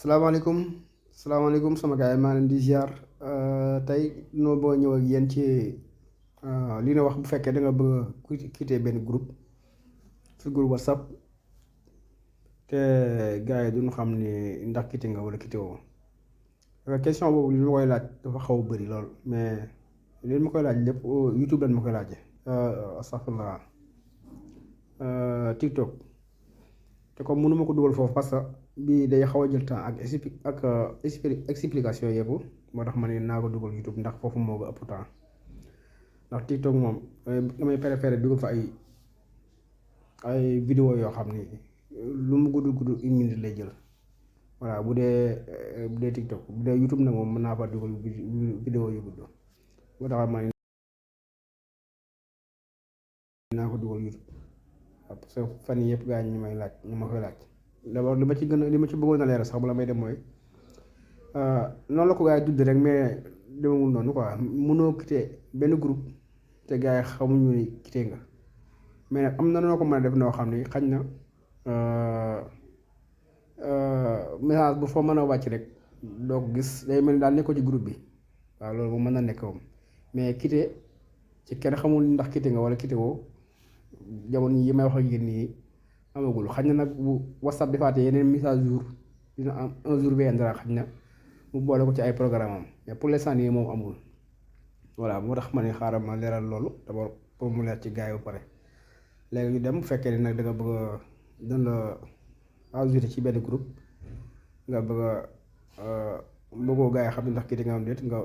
salaamaaleykum salaamaaleykum sama gars yi maa leen di ziar tey noo boo ñëw ak yéen ci li na wax bu fekkee da nga bëgg a quitter benn groupe fi groupe WhatsApp te gars yi duñu xam ne ndax quitter nga wala quitter woo question boobu li ma koy laaj dafa xaw a bëri lool mais li ma koy laaj lépp YouTube lañ ma koy laajee astafurlah TikTok te comme mënuma ko dugal foofu parce que bii day xaw a jël temps ak explication yëpp moo tax ma ne naa ko dugal YouTube ndax foofu moo ko ëpp temps ndax TikTok moom damay préféré dugal fa ay vidéo yoo xam ni lu mu gudd gudd 1 minute lay jël voilà bu dee TikTok bu dee YouTube nag moom mën naa fa dugal vidéo yu gudd moo tax ma ne naa ko dugal YouTube waaw parce que fan yii yëpp gaa yi ñu ma koy laaj d'abord li ma ci bëggoon a leeral sax bala may dem mooy noonu la ko gaa yi tudd rek mais demewul noonu quoi mënoo quitter benn groupe te gaa yi xamuñu ni quitter nga mais nag am na noo ko mën a def noo xam ni xañ na message bu fa mën a wàcc rek doo ko gis day mel ni daal nekkoo ci groupe bi waaw loolu moom mën na nekk moom mais quitter ci kenn xamul ndax quitter nga wala quitter woo jamono yi may wax ak yéen nii amagul xañ na nag bu WhatsApp defaatee yeneen message jour dina am un jour viendra xañ na mu boole ko ci ay programme am mais pour l'instant nii moom amul voilà moo tax ma ne xaaral ma leeral loolu d'abord pour mu leer ci gars yi ba pare léegi ñu dem bu fekkee ne nag da nga bëgg a dañ la ajouté ci benn groupe nga bëgg a bëggoo gars yi xam ne ndax kii di nga am déet nga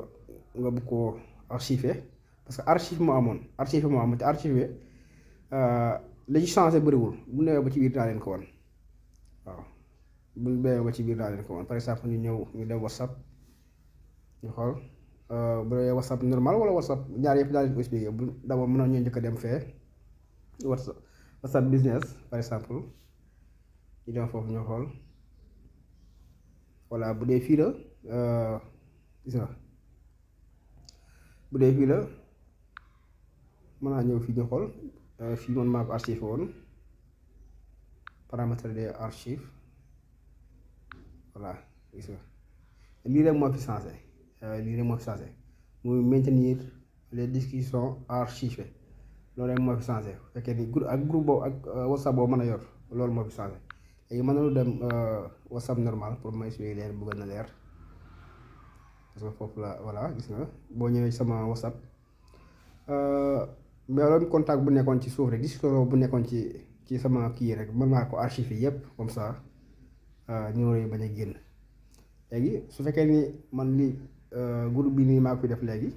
bëgg koo archiver parce que archive moo amoon te archiver li ci changé bëriwul bu newee ba ci biir daa leen ko wan waaw bu newee ba ci biir daa leen ko wan par exemple ñu dem WhatsApp ñu xool bu dee WhatsApp normal wala WhatsApp ñaar yëpp daa leen ko expliqué bu d'abord mën na ñoo njëkk a dem fee WhatsApp business par exemple ñu dem foofu ñu xool voilà bu dee fii la gis nga bu dee fii la mën naa ñëw fii ñu xool fii man maa ko archive woon paramètre des archives voilà gis nga lii rek moo fi changé muy maintenir les discussions archivées loolu rek moo fi changé bu fekkee ni groupe boobu ak WhatsApp boobu mën a yor loolu moo fi changé léegi mën nañu dem WhatsApp normal pour ma expliquer leen bu gën a leer parce que foofu la voilà gis nga boo ñëwee sama WhatsApp mais loolu contact bu nekkoon ci suuf rek discussion bu nekkoon ci sama kii rek mën naa ko archiver yëpp comme ça numéro yi bañ a génn léegi su fekkee ni man li groupe bi nii maa ko def léegi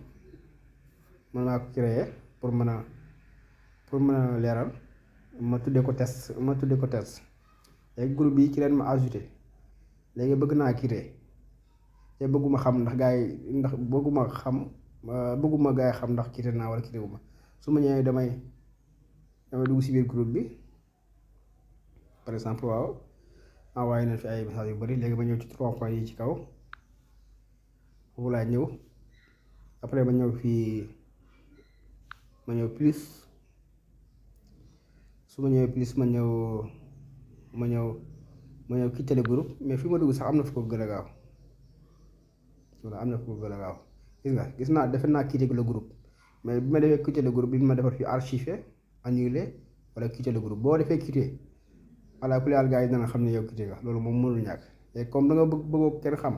mën naa ko créer pour mën a leeral ma tuddee ko test léegi groupe bi ci leen ma ajouté léegi bëgg naa quitter te bëgguma xam ndax gaa yi bëgguma gaa yi xam ndax quitter naa wala quitter wu ma su ma ñëwee damay dugg ci biir groupe bi par exemple waaw envoyé nañ fi ay message yu bari léegi ma ñëw ci 3 points yi ci kaw foofu laa ñëw après ma ñëw fii ma ñëw plus su ma ñëwee plus ma ñëw quitter le groupe mais fi ma dugg sax am na fu ko gën a gaaw voilà am na fu ko gën a gaaw gis naa defe naa quitter le groupe mais bi ma defee quitter le groupe bi ma defar fii archiver annuler wala quitter le groupe boo defee quitter voilà ku laal gars yi dana xam ne yow quitter nga loolu moom mënul ñàkk léegi comme da nga bëggoo kenn xam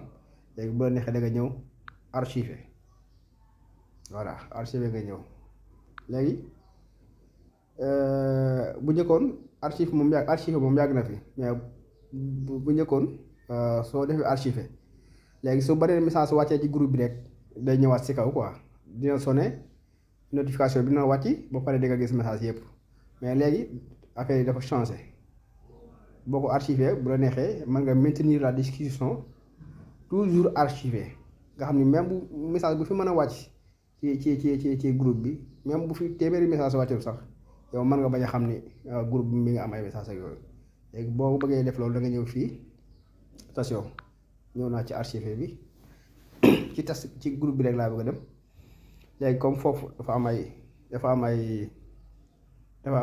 léegi bu la neexee da nga ñëw archiver voilà archiver nga ñëw léegi bu njëkkoon archive moom yàgg na fi mais bu njëkkoon soo defee archiver léegi su baree message wàccee ci groupe bi rek day ñëwaat ci kaw quoi dina sonné notification bi dina wàcc ba pare di nga gis message yëpp mais léegi affaire yi dafa changé boo ko archivé bu la neexee mën nga maintenir la discussion toujours archivé nga xam ni même bu message bu fi mën a wàcc ci groupe bi même bu fi téeméeri message wàccul sax yow mën nga bañ a xam ni groupe bi mi nga am ay message ak yooyu léegi boo bëggee def loolu da nga ñëw fii station ñëw naa ci archivé bi ci test ci groupe bi rek laa bëgg a dem léegi comme foofu dafa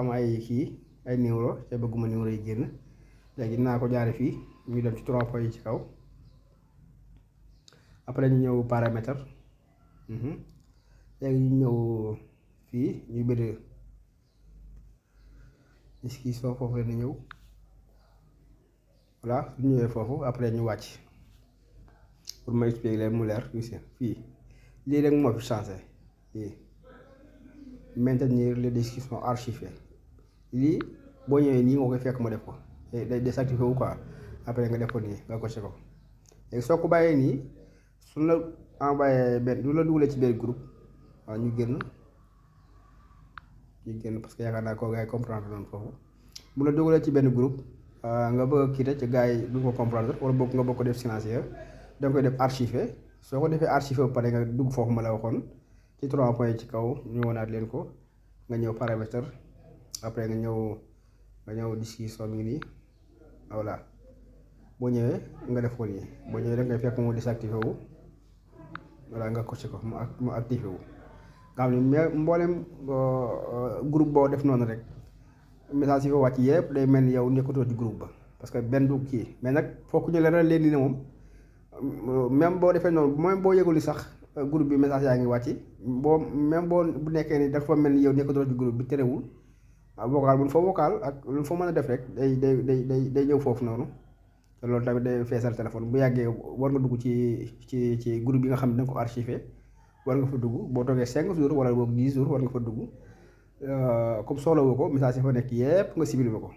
am ay kii ay numéro te bëgguma numéro yi génn léegi dinaa ko jaare fii ñu dem ci 3 points yi ci kaw après ñu ñëw paramètre léegi ñu ñëw fii ñu bind description foofu la ñu ñëw voilà ñu ñëwee foofu après ñu wàcc pour ma expliquer leen mu leer fii lii rek moo fi changé lii maintenir les descriptions archivées lii boo ñëwee nii nga koy fekk ma def ko day désactivé wu quoi après nga def ko nii nga coché ko léegi soo ko bàyyee nii su la envoyé benn du la dugalee ci benn groupe waaw ñu génn parce que yaakaar naa ko gars yi comprendre noonu foofu bu la dugalee ci benn groupe nga bëgg a quitter ci gars yi du ko comprendre wala boog nga bëgg ko def silencieux da nga koy def archivé soo ko defee archivé ba pare nga dugg foofu ma la waxoon ci 3 points ci kaw ñu wonaat leen ko nga ñëw paramètre après nga ñëw description mi ngi nii voilà boo ñëwee nga def ko nii boo ñëwee da ngay fekk mu désactivé wu voilà nga coché ko mu activé wu nga xam ne mais mboolem groupe boo def noonu rek message yi fa wàcc yëpp day mel ni yow nekkatoo ci groupe ba parce que benn du kii mais nag fokk ñu leeral leen ni ne moom même boo defee noonu même boo yëgul sax groupe bi message yaa ngi wàcc même boo bu nekkee ni dafa mel ni yow nekkatoo ci groupe bi terewul vocal bu fa vocal ak lu fa mën a def rek day ñëw foofu noonu te loolu tamit day feesal téléphone bu yàggee war nga dugg ci groupe bi nga xam ne danga ko archivé war nga fa dugg boo toogee 5 jours wala boog 10 jours war nga fa dugg comme soxla woo ko message yi fa nekk yépp nga supprimé ko